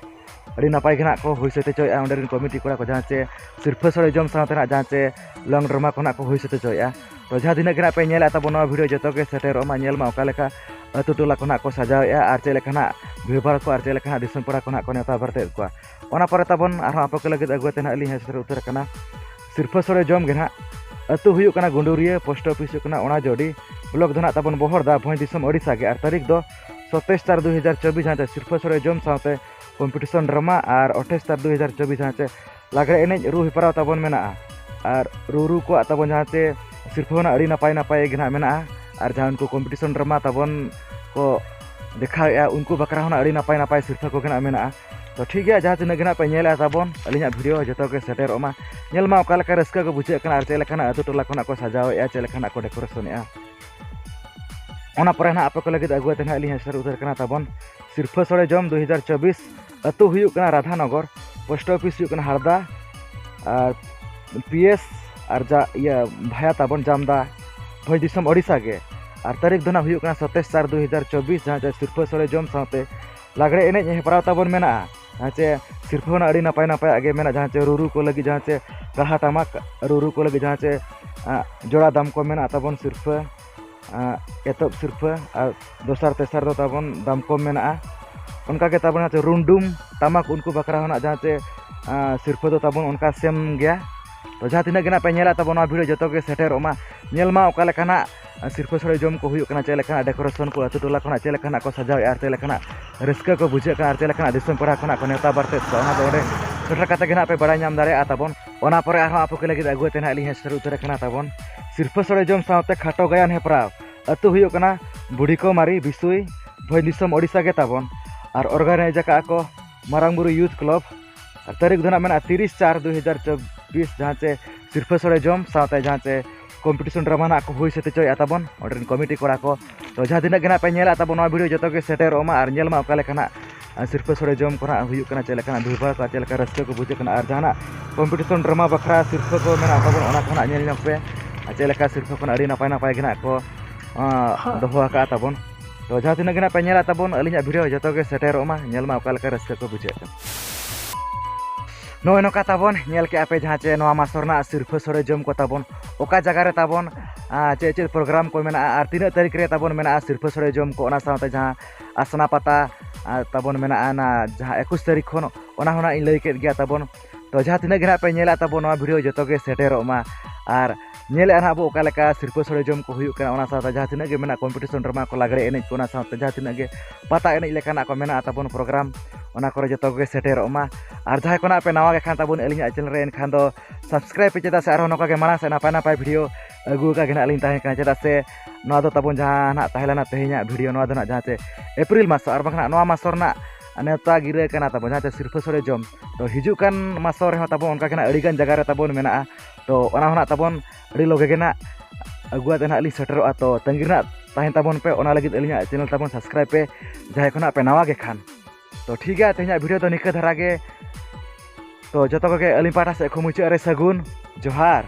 ᱟᱹᱰᱤ ᱱᱟᱯᱟᱭ ᱜᱮ ᱱᱟᱦᱟᱜ ᱠᱚ ᱦᱩᱭ ᱥᱟᱹᱛ ᱦᱚᱪᱚᱭᱮᱫᱼᱟ ᱚᱸᱰᱮ ᱨᱮᱱ ᱠᱚᱢᱤᱴᱤ ᱠᱚᱲᱟ ᱠᱚ, ᱡᱟᱦᱟᱸ ᱪᱮ ᱥᱤᱨᱯᱷᱟᱹ ᱥᱚᱲᱮ ᱡᱚᱢ ᱥᱟᱶᱛᱮ ᱱᱟᱦᱟᱜ ᱡᱟᱦᱟᱸ ᱪᱮ ᱞᱚᱝ ᱰᱨᱟᱢᱟ ᱠᱚ ᱱᱟᱦᱟᱜ ᱠᱚ ᱦᱩᱭ ᱥᱟᱹᱛ ᱦᱚᱪᱚᱭᱮᱫᱼᱟ᱾ ᱛᱚ ᱡᱟᱦᱟᱸ ᱛᱤᱱᱟᱹᱜ ᱜᱮ ᱱᱟᱦᱟᱜ ᱯᱮ ᱧᱮᱞᱮᱫᱼᱟ ᱛᱟᱵᱚᱱ ᱱᱚᱣᱟ ᱵᱷᱤᱰᱤᱭᱳ, ᱡᱚᱛᱚ ᱜᱮ ᱥᱮᱴᱮᱨᱚᱜ ᱢᱟ, ᱧᱮᱞ ᱢᱟ ᱚᱠᱟ ᱞᱮᱠᱟ ᱟᱹᱛᱩ ᱴᱚᱞᱟ ᱠᱚ ᱱᱟᱦᱟᱜ ᱠᱚ ᱥᱟᱡᱟᱣᱮᱫᱼᱟ ᱟᱨ ᱪᱮᱫ ᱞᱮᱠᱟ ᱱᱟᱦᱟᱜ ᱵᱷᱤᱲ ᱵᱷᱟᱲ ᱠᱚ ᱟᱨ ᱪᱮᱫ ᱞᱮᱠᱟ ᱱᱟᱦᱟᱜ ᱫᱤᱥᱚᱢ ᱯᱮᱲᱟ ᱠᱚ ᱱᱟᱦᱟᱜ ᱠᱚ ᱱᱮᱣᱛᱟ ᱵᱟᱨᱛᱮᱫ ᱠᱚᱣᱟ᱾ ᱚᱱᱟ ᱯᱚᱨᱮ ᱛᱟᱵᱚᱱ ᱟᱨᱦᱚᱸ ᱟᱯᱮ ᱠᱚ ᱞᱟᱹᱜᱤᱫ ᱟᱹᱜᱩ ᱠᱟᱛᱮ ᱱᱟᱦᱟᱜ ᱞᱤᱧ ᱦᱮᱡ ᱥᱮᱴᱮᱨ ᱩᱛᱟᱹᱨ ᱟᱠᱟᱱᱟ᱾ ᱥᱤᱨᱯᱷᱟᱹ ᱥᱚᱲᱮ ᱡᱚᱢ ᱜᱮ ᱱᱟᱦᱟᱜ᱾ ᱟᱹᱛᱩ ᱦᱩᱭᱩᱜ ᱠᱟᱱᱟ ᱜᱩᱸᱰᱩᱨᱤᱭᱟᱹ, ᱯᱳᱥᱴ ᱚᱯᱷᱤᱥ ᱦᱩᱭᱩᱜ ᱠᱟᱱᱟ ᱚᱱᱟᱡᱚᱰᱤ, ᱵᱞᱚᱠ ᱫᱚ ᱱᱟᱦᱟᱜ ᱛᱟᱵᱚᱱ ᱵᱚᱦᱚᱲᱫᱟ, ᱵᱷᱚᱸᱡᱽ ᱫᱤᱥᱚᱢ ᱳᱰᱤᱥᱟ ᱜᱮ᱾ ᱟᱨ ᱛᱟᱹᱨᱤᱠᱷ ᱫᱚ ᱥᱟᱛᱟᱥ ᱪᱟᱨ ᱫᱩ ᱦᱟᱡᱟᱨ ᱪᱚᱵᱵᱤᱥ, ᱡᱟᱦᱟᱸ ᱪᱮ ᱥᱤᱨᱯᱷᱟᱹ ᱥᱚᱲᱮ ᱡᱚᱢ ᱥᱟᱶᱛᱮ ᱠᱚᱢᱯᱤᱴᱤᱥᱚᱱ ᱰᱨᱟᱢᱟ, ᱟᱨ ᱟᱴᱷᱟᱥ ᱪᱟᱨ ᱫᱩ ᱦᱟᱡᱟᱨ ᱪᱚᱵᱵᱤᱥ ᱡᱟᱦᱟᱸ ᱪᱮ ᱞᱟᱜᱽᱲᱮ ᱮᱱᱮᱡ ᱨᱩ ᱦᱮᱯᱨᱟᱣ ᱛᱟᱵᱚᱱ ᱢᱮᱱᱟᱜᱼᱟ᱾ ᱟᱨ ᱨᱩ ᱨᱩ ᱠᱚᱣᱟᱜ ᱛᱟᱵᱚᱱ ᱡᱟᱦᱟᱸ ᱪᱮ ᱥᱤᱨᱯᱷᱟᱹ ᱦᱚᱸ ᱟᱹᱰᱤ ᱱᱟᱯᱟᱭ ᱱᱟᱯᱟᱭ ᱜᱮ ᱱᱟᱦᱟᱜ ᱢᱮᱱᱟᱜᱼᱟ᱾ ᱟᱨ ᱡᱟᱦᱟᱸ ᱩᱱᱠᱩ ᱠᱚᱢᱯᱤᱴᱤᱥᱚᱱ ᱰᱨᱟᱢᱟ ᱛᱟᱵᱚᱱ ᱠᱚ ᱫᱮᱠᱷᱟᱣᱮᱫᱼᱟ, ᱩᱱᱠᱩ ᱵᱟᱠᱷᱨᱟ ᱦᱚᱸ ᱟᱹᱰᱤ ᱱᱟᱯᱟᱭ ᱱᱟᱯᱟᱭ ᱥᱤᱨᱯᱷᱟᱹ ᱠᱚᱜᱮ ᱱᱟᱦᱟᱜ ᱢᱮᱱᱟᱜᱼᱟ᱾ ᱛᱚ ᱴᱷᱤᱠ ᱜᱮᱭᱟ, ᱡᱟᱦᱟᱸ ᱛᱤᱱᱟᱹᱜ ᱜᱮ ᱱᱟᱦᱟᱜ ᱯᱮ ᱧᱮᱞᱮᱫᱼᱟ ᱛᱟᱵᱚᱱ ᱟᱹᱞᱤᱧᱟᱜ ᱵᱷᱤᱰᱤᱭᱳ, ᱡᱚᱛᱚ ᱜᱮ ᱥᱮᱴᱮᱨᱚᱜ ᱢᱟ, ᱧᱮᱞ ᱢᱟ ᱚᱠᱟ ᱞᱮᱠᱟ ᱨᱟᱹᱥᱠᱟᱹ ᱠᱚ ᱵᱩᱡᱷᱟᱹᱜ ᱠᱟᱱᱟ ᱟᱨ ᱪᱮᱫ ᱞᱮᱠᱟᱱᱟᱜ ᱟᱹᱛᱩ ᱴᱚᱞᱟ ᱠᱷᱚᱱᱟᱜ ᱠᱚ ᱥᱟᱡᱟᱣᱮᱫᱼᱟ, ᱪᱮᱫ ᱞᱮᱠᱟᱱᱟᱜ ᱠᱚ ᱰᱮᱠᱳᱨᱮᱥᱚᱱᱮᱫᱼᱟ᱾ ᱚᱱᱟ ᱯᱚᱨᱮ ᱱᱟᱦᱟᱜ ᱟᱯᱮ ᱠᱚ ᱞᱟᱹᱜᱤᱫ ᱟᱹᱜᱩ ᱠᱟᱛᱮ ᱱᱟᱦᱟᱜ ᱞᱤᱧ ᱦᱮᱡ ᱥᱮᱴᱮᱨ ᱩᱛᱟᱹᱨ ᱠᱟᱱᱟ ᱛᱟᱵᱚᱱ ᱥᱤᱨᱯᱷᱟᱹ ᱥᱚᱲᱮ ᱡᱚᱢ ᱫᱩ ᱦᱟᱡᱟᱨ ᱪᱚᱵᱵᱤᱥ᱾ ᱟᱹᱛᱩ ᱦᱩᱭᱩᱜ ᱠᱟᱱᱟ ᱨᱟᱫᱷᱟᱱᱚᱜᱚᱨ, ᱯᱳᱥᱴ ᱚᱯᱷᱤᱥ ᱦᱩᱭᱩᱜ ᱠᱟᱱᱟ ᱦᱟᱨᱫᱟ, ᱟᱨ ᱯᱤ ᱮᱥ ᱟᱨ ᱡᱟ, ᱤᱭᱟᱹ, ᱵᱷᱟᱭᱟ ᱛᱟᱵᱚᱱ ᱡᱟᱢᱫᱟ, ᱵᱷᱚᱸᱡᱽ ᱫᱤᱥᱚᱢ ᱳᱰᱤᱥᱟ ᱜᱮ᱾ ᱟᱨ ᱛᱟᱹᱨᱤᱠᱷ ᱫᱚ ᱱᱟᱦᱟᱜ ᱦᱩᱭᱩᱜ ᱠᱟᱱᱟ ᱥᱟᱛᱟᱥ ᱪᱟᱨ ᱫᱩ ᱦᱟᱡᱟᱨ ᱪᱚᱵᱵᱤᱥ, ᱡᱟᱦᱟᱸ ᱪᱮ ᱥᱤᱨᱯᱷᱟᱹ ᱥᱚᱲᱮ ᱡᱚᱢ ᱥᱟᱶᱛᱮ ᱞᱟᱜᱽᱲᱮ ᱮᱱᱮᱡ ᱦᱮᱯᱨᱟᱣ ᱛᱟᱵᱚᱱ ᱢᱮᱱᱟᱜᱼᱟ᱾ ᱡᱟᱦᱟᱸ ᱪᱮ ᱥᱤᱨᱯᱷᱟᱹ ᱦᱚᱸ ᱟᱹᱰᱤ ᱱᱟᱯᱟᱭ ᱱᱟᱯᱟᱭᱟᱜ ᱜᱮ ᱢᱮᱱᱟᱜᱼᱟ, ᱡᱟᱦᱟᱸ ᱪᱮ ᱨᱩᱨᱩ ᱠᱚ ᱞᱟᱹᱜᱤᱫ, ᱡᱟᱦᱟᱸ ᱪᱮ ᱨᱟᱦᱟ ᱴᱟᱢᱟᱠ ᱨᱩᱨᱩ ᱠᱚ ᱞᱟᱹᱜᱤᱫ, ᱡᱟᱦᱟᱸ ᱪᱮ, ᱟᱸ, ᱡᱚᱲᱟ ᱫᱟᱢᱠᱚᱢ ᱢᱮᱱᱟᱜ ᱛᱟᱵᱚᱱ ᱥᱤᱨᱯᱷᱟᱹ, ᱟᱸ, ᱮᱛᱚᱦᱚᱵ ᱥᱤᱨᱯᱷᱟᱹ, ᱟᱨ ᱫᱚᱥᱟᱨ ᱛᱮᱥᱟᱨ ᱫᱚ ᱛᱟᱵᱚᱱ ᱫᱟᱢᱠᱚᱢ ᱢᱮᱱᱟᱜᱼᱟ᱾ ᱚᱱᱠᱟ ᱜᱮ ᱛᱟᱵᱚᱱ ᱡᱟᱦᱟᱸ ᱪᱮ ᱨᱩᱱᱰᱩᱢ ᱴᱟᱢᱟᱠ, ᱩᱱᱠᱩ ᱵᱟᱠᱷᱨᱟ ᱦᱚᱸ ᱱᱟᱜ ᱡᱟᱦᱟᱸ ᱪᱮ, ᱟᱸ, ᱥᱤᱨᱯᱷᱟᱹ ᱫᱚ ᱛᱟᱵᱚᱱ ᱚᱱᱠᱟ ᱥᱮᱢ ᱜᱮᱭᱟ᱾ ᱛᱚ ᱡᱟᱦᱟᱸ ᱛᱤᱱᱟᱹᱜ ᱜᱮ ᱱᱟᱜ ᱯᱮ ᱧᱮᱞᱟ ᱛᱟᱵᱚᱱ ᱱᱚᱣᱟ video ᱡᱚᱛᱚ ᱜᱮ ᱥᱮᱴᱮᱨᱚᱜ ᱢᱟ, ᱧᱮᱞ ᱢᱟ ᱚᱠᱟ ᱞᱮᱠᱟᱱᱟᱜ ᱥᱤᱨᱯᱷᱟᱹ ᱥᱳᱲᱮ ᱡᱚᱢ ᱠᱚ ᱦᱩᱭᱩᱜ ᱠᱟᱱᱟ, ᱪᱮᱫ ᱞᱮᱠᱟᱱᱟᱜ decoration ᱠᱚ ᱟᱹᱛᱩ ᱴᱚᱞᱟ ᱠᱷᱚᱱᱟᱜ ᱪᱮᱫ ᱞᱮᱠᱟᱱᱟᱜ ᱠᱚ ᱥᱟᱡᱟᱣᱮᱫᱼᱟ, ᱟᱨ ᱪᱮᱫ ᱞᱮᱠᱟᱱᱟᱜ ᱨᱟᱹᱥᱠᱟᱹ ᱠᱚ ᱵᱩᱡᱷᱟᱹᱜ ᱠᱟᱱᱟ, ᱟᱨ ᱪᱮᱫ ᱞᱮᱠᱟᱱᱟᱜ ᱫᱤᱥᱚᱢ ᱯᱟᱲᱟ ᱠᱷᱚᱱᱟᱜ ᱠᱚ ᱱᱮᱣᱛᱟ ᱵᱟᱨᱛᱮᱫ ᱠᱚᱣᱟ, ᱚᱱᱟ ᱫᱚ ᱚᱸᱰᱮ ᱥᱮᱴᱮᱨ ᱠᱟᱛᱮ ᱜᱮ ᱱᱟᱜ ᱯᱮ ᱵᱟᱲᱟᱭ ᱧᱟᱢ ᱫᱟᱲᱮᱭᱟᱜᱼᱟ ᱛᱟᱵᱚᱱ᱾ ᱚᱱᱟ ᱯᱚᱨᱮ ᱟᱨᱦᱚᱸ ᱟᱯᱮ ᱠᱚ ᱞᱟᱹᱜᱤᱫ ᱟᱹᱜᱩ ᱠᱟᱛᱮ ᱱᱟᱜ ᱞᱤᱧ ᱦᱮᱡ ᱥᱮᱴᱮᱨ ᱩᱛᱟᱹᱨ ᱟᱠᱟᱱᱟ ᱛᱟᱵᱚᱱ ᱥᱤᱨᱯᱷᱟᱹ ᱥᱳᱲᱮ ᱡᱚᱢ ᱥᱟᱶᱛᱮ ᱠᱷᱟᱴᱚ ᱜᱟᱭᱟᱱ ᱦᱮᱯᱨᱟᱣ᱾ ᱟᱹᱛᱩ ᱦᱩᱭᱩᱜ ᱠᱟᱱᱟ ᱵᱩᱰᱷᱤᱠᱚ ᱢᱟᱨᱤ ᱵᱤᱥᱩᱭ, ᱵᱷᱚᱸᱡᱽ ᱫᱤᱥᱚᱢ ᱳᱰᱤᱥᱟ ᱜᱮ ᱛᱟᱵᱚᱱ᱾ ᱟᱨ organize ᱟᱠᱟᱫᱼᱟ ᱠᱚ ᱢᱟᱨᱟᱝ ᱵᱩᱨᱩ youth club᱾ ᱟᱨ ᱛᱟᱹᱨᱤᱠᱷ ᱫᱚ ᱱᱟᱜ ᱢᱮᱱᱟᱜᱼᱟ ᱛᱤᱨᱤᱥ ᱪᱟᱨ ᱫᱩ ᱦᱟᱡᱟᱨ ᱪᱚᱵᱵᱤᱥ, ᱡᱟᱦᱟᱸ ᱪᱮ ᱥᱤᱨᱯᱷᱟᱹ ᱥᱳᱲᱮ ᱡᱚᱢ ᱥᱟᱶᱛᱮ ᱡᱟᱦᱟᱸ ᱪᱮ competition drama ᱱᱟᱜ ᱠᱚ ᱦᱩᱭ ᱥᱟᱹᱛ ᱦᱚᱪᱚᱭᱮᱫᱼᱟ ᱛᱟᱵᱚᱱ ᱚᱸᱰᱮ ᱨᱮᱱ committee ᱠᱚᱲᱟ ᱠᱚ᱾ ᱛᱚ ᱡᱟᱦᱟᱸ ᱛᱤᱱᱟᱹᱜ ᱜᱮ ᱱᱟᱜ ᱯᱮ ᱧᱮᱞᱟ ᱛᱟᱵᱚᱱ ᱱᱚᱣᱟ video ᱡᱚᱛᱚ ᱜᱮ ᱥᱮᱴᱮᱨᱚᱜ ᱢᱟ, ᱟᱨ ᱧᱮᱞ ᱢᱟ ᱚᱠᱟ ᱞᱮᱠᱟᱱᱟᱜ, ᱟᱨ ᱥᱤᱨᱯᱷᱟᱹ ᱥᱳᱲᱮ ᱡᱚᱢ ᱠᱚ ᱱᱟᱜ ᱦᱩᱭᱩᱜ ᱠᱟᱱᱟ, ᱪᱮᱫ ᱞᱮᱠᱟᱱᱟᱜ ᱵᱷᱤᱲ ᱵᱷᱟᱲ ᱠᱚ, ᱪᱮᱫ ᱞᱮᱠᱟ ᱨᱟᱹᱥᱠᱟᱹ ᱠᱚ ᱵᱩᱡᱷᱟᱹᱜ ᱠᱟᱱᱟ, ᱟᱨ ᱡᱟᱦᱟᱱᱟᱜ competition drama ᱵᱟᱠᱷᱨᱟ ᱥᱤᱨᱯᱷᱟᱹ ᱠᱚ ᱢᱮᱱᱟᱜ ᱛᱟᱵᱚᱱ ᱚᱱᱟ ᱠᱚ ᱱᱟᱜ ᱧᱮᱞ ᱧᱚᱜ ᱯᱮ, ᱟᱨ ᱪᱮᱫ ᱞᱮᱠᱟ ᱥᱤᱨᱯᱷᱟᱹ ᱠᱚ ᱱᱟᱜ ᱟᱹᱰᱤ ᱱᱟᱯᱟᱭ ᱱᱟᱯᱟᱭ ᱜᱮ ᱱᱟᱜ ᱠᱚ, ᱟᱸ, ᱫᱚᱦᱚ ᱟᱠᱟᱫᱼᱟ ᱛᱟᱵᱚᱱ᱾ ᱛᱚ ᱡᱟᱦᱟᱸ ᱛᱤᱱᱟᱹᱜ ᱜᱮ ᱱᱟᱜ ᱯᱮ ᱧᱮᱞᱟ ᱛᱟᱵᱚᱱ ᱟᱹᱞᱤᱧᱟᱜ video ᱡᱚᱛᱚ ᱜᱮ ᱥᱮᱴᱮᱨᱚᱜ ᱢᱟ, ᱧᱮᱞ ᱢᱟ ᱚᱠᱟ ᱞᱮᱠᱟ ᱨᱟᱹᱥᱠᱟᱹ ᱠᱚ ᱵᱩᱡᱷᱟᱹᱜ ᱠᱟᱱᱟ᱾ ᱱᱚᱜᱼᱚᱭ ᱱᱚᱝᱠᱟ ᱛᱟᱵᱚᱱ ᱧᱮᱞ ᱠᱮᱜᱼᱟ ᱯᱮ ᱡᱟᱦᱟᱸ ᱪᱮ ᱱᱚᱣᱟ ᱢᱟᱥᱚ ᱨᱮᱱᱟᱜ ᱥᱤᱨᱯᱷᱟᱹ ᱥᱳᱲᱮ ᱡᱚᱢ ᱠᱚ ᱛᱟᱵᱚᱱ, ᱚᱠᱟ ᱡᱟᱭᱜᱟ ᱨᱮ ᱛᱟᱵᱚᱱ, ᱟᱸ, ᱪᱮᱫ ᱪᱮᱫ program ᱠᱚ ᱢᱮᱱᱟᱜᱼᱟ ᱟᱨ ᱛᱤᱱᱟᱹᱜ ᱛᱟᱹᱨᱤᱠᱷ ᱨᱮ ᱛᱟᱵᱚᱱ ᱢᱮᱱᱟᱜᱼᱟ ᱥᱤᱨᱯᱷᱟᱹ ᱥᱳᱲᱮ ᱡᱚᱢ ᱠᱚ, ᱚᱱᱟ ᱥᱟᱶᱛᱮ ᱡᱟᱦᱟᱸ ᱟᱥᱱᱟ ᱯᱟᱛᱟ, ᱟᱸ, ᱛᱟᱵᱚᱱ ᱢᱮᱱᱟᱜᱼᱟ ᱚᱱᱟ ᱡᱟᱦᱟᱸ ᱮᱠᱩᱥ ᱛᱟᱹᱨᱤᱠᱷ ᱠᱷᱚᱱ, ᱚᱱᱟ ᱦᱚᱸ ᱱᱟᱜ ᱤᱧ ᱞᱟᱹᱭ ᱠᱮᱫ ᱜᱮᱭᱟ ᱛᱟᱵᱚᱱ᱾ ᱛᱚ ᱡᱟᱦᱟᱸ ᱛᱤᱱᱟᱹᱜ ᱜᱮ ᱱᱟᱜ ᱯᱮ ᱧᱮᱞᱟ ᱛᱟᱵᱚᱱ ᱱᱚᱣᱟ video ᱡᱚᱛᱚ ᱜᱮ ᱥᱮᱴᱮᱨᱚᱜ ᱢᱟ, ᱟᱨ ᱧᱮᱞᱮᱫᱼᱟ ᱱᱟᱜ ᱵᱚ ᱚᱠᱟ ᱞᱮᱠᱟ ᱥᱤᱨᱯᱷᱟᱹ ᱥᱳᱲᱮ ᱡᱚᱢ ᱠᱚ ᱦᱩᱭᱩᱜ ᱠᱟᱱᱟ, ᱚᱱᱟ ᱥᱟᱶᱛᱮ ᱡᱟᱦᱟᱸ ᱛᱤᱱᱟᱹᱜ ᱜᱮ ᱢᱮᱱᱟᱜ competition drama ᱠᱚ, ᱞᱟᱜᱽᱲᱮ ᱮᱱᱮᱡ ᱠᱚ, ᱚᱱᱟ ᱥᱟᱶᱛᱮ ᱡᱟᱦᱟᱸ ᱛᱤᱱᱟᱹᱜ ᱜᱮ ᱯᱟᱛᱟ ᱮᱱᱮᱡ ᱞᱮᱠᱟᱱᱟᱜ ᱠᱚ ᱢᱮᱱᱟᱜᱼᱟ ᱛᱟᱵᱚᱱ program, ᱚᱱᱟ ᱠᱚᱨᱮ ᱡᱚᱛᱚ ᱜᱮ ᱥᱮᱴᱮᱨᱚᱜ ᱢᱟ᱾ ᱟᱨ ᱡᱟᱦᱟᱸᱭ ᱠᱚ ᱱᱟᱜ ᱯᱮ ᱱᱟᱣᱟ ᱜᱮ ᱠᱷᱟᱱ ᱛᱟᱵᱚᱱ ᱟᱹᱞᱤᱧᱟᱜ channel ᱨᱮ, ᱮᱱᱠᱷᱟᱱ ᱫᱚ subscribe ᱯᱮ, ᱪᱮᱫᱟᱜ ᱥᱮ ᱟᱨᱦᱚᱸ ᱱᱚᱝᱠᱟ ᱜᱮ ᱢᱟᱲᱟᱝ ᱥᱮᱫ ᱱᱟᱯᱟᱭ ᱱᱟᱯᱟᱭ video ᱟᱹᱜᱩ ᱟᱠᱟ ᱜᱮ ᱱᱟᱜ ᱞᱤᱧ ᱛᱟᱦᱮᱸ ᱠᱟᱱᱟ᱾ ᱪᱮᱫᱟᱜ ᱥᱮ ᱱᱚᱣᱟ ᱫᱚ ᱛᱟᱵᱚᱱ ᱡᱟᱦᱟᱸ ᱱᱟᱜ ᱛᱟᱦᱮᱸ ᱞᱮᱱᱟ ᱛᱮᱦᱮᱧᱟᱜ video, ᱱᱚᱣᱟ ᱫᱚ ᱱᱟᱜ ᱡᱟᱦᱟᱸ ᱪᱮ April ᱢᱟᱥ ᱟᱨ ᱵᱟᱝᱠᱷᱟᱱ ᱱᱚᱣᱟ ᱢᱟᱥ ᱨᱮᱱᱟᱜ ᱱᱮᱣᱛᱟ ᱜᱤᱨᱟᱹ ᱠᱟᱱᱟ ᱛᱟᱵᱚᱱ, ᱡᱟᱦᱟᱸ ᱪᱮ ᱥᱤᱨᱯᱷᱟᱹ ᱥᱳᱲᱮ ᱡᱚᱢ᱾ ᱛᱚ ᱦᱤᱡᱩᱜ ᱠᱟᱱ ᱢᱟᱥᱚ ᱨᱮᱦᱚᱸ ᱛᱟᱵᱚᱱ ᱚᱱᱠᱟ ᱜᱮ ᱱᱟᱜ ᱟᱹᱰᱤ ᱜᱟᱱ ᱡᱟᱭᱜᱟ ᱨᱮ ᱛᱟᱵᱚᱱ ᱢᱮᱱᱟᱜᱼᱟ᱾ ᱛᱚ ᱚᱱᱟ ᱦᱚᱸ ᱱᱟᱜ ᱛᱟᱵᱚᱱ ᱟᱹᱰᱤ ᱞᱚᱜᱮ ᱜᱮ ᱱᱟᱜ ᱟᱹᱜᱩ ᱟᱛᱮ ᱱᱟᱜ ᱞᱤᱧ ᱥᱮᱴᱮᱨᱚᱜᱼᱟ᱾ ᱛᱚ ᱛᱟᱺᱜᱤ ᱨᱮᱱᱟᱜ ᱛᱟᱦᱮᱱ ᱛᱟᱵᱚᱱ ᱯᱮ, ᱚᱱᱟ ᱞᱟᱹᱜᱤᱫ ᱟᱹᱞᱤᱧᱟᱜ channel ᱛᱟᱵᱚᱱ subscribe ᱯᱮ, ᱡᱟᱦᱟᱸᱭ ᱠᱷᱚᱱᱟᱜ ᱯᱮ ᱱᱟᱣᱟ ᱜᱮ ᱠᱷᱟᱱ᱾ ᱛᱚ ᱴᱷᱤᱠ ᱜᱮᱭᱟ, ᱛᱮᱦᱮᱧᱟᱜ video ᱫᱚ ᱱᱤᱝᱠᱟᱹ ᱫᱷᱟᱨᱟ ᱜᱮ᱾ ᱛᱚ ᱡᱚᱛᱚ ᱠᱚᱜᱮ ᱟᱹᱞᱤᱧ ᱯᱟᱦᱴᱟ ᱥᱮᱫ ᱠᱷᱚᱱ ᱢᱩᱪᱟᱹᱫ ᱨᱮ ᱥᱟᱹᱜᱩᱱ ᱡᱚᱦᱟᱨ᱾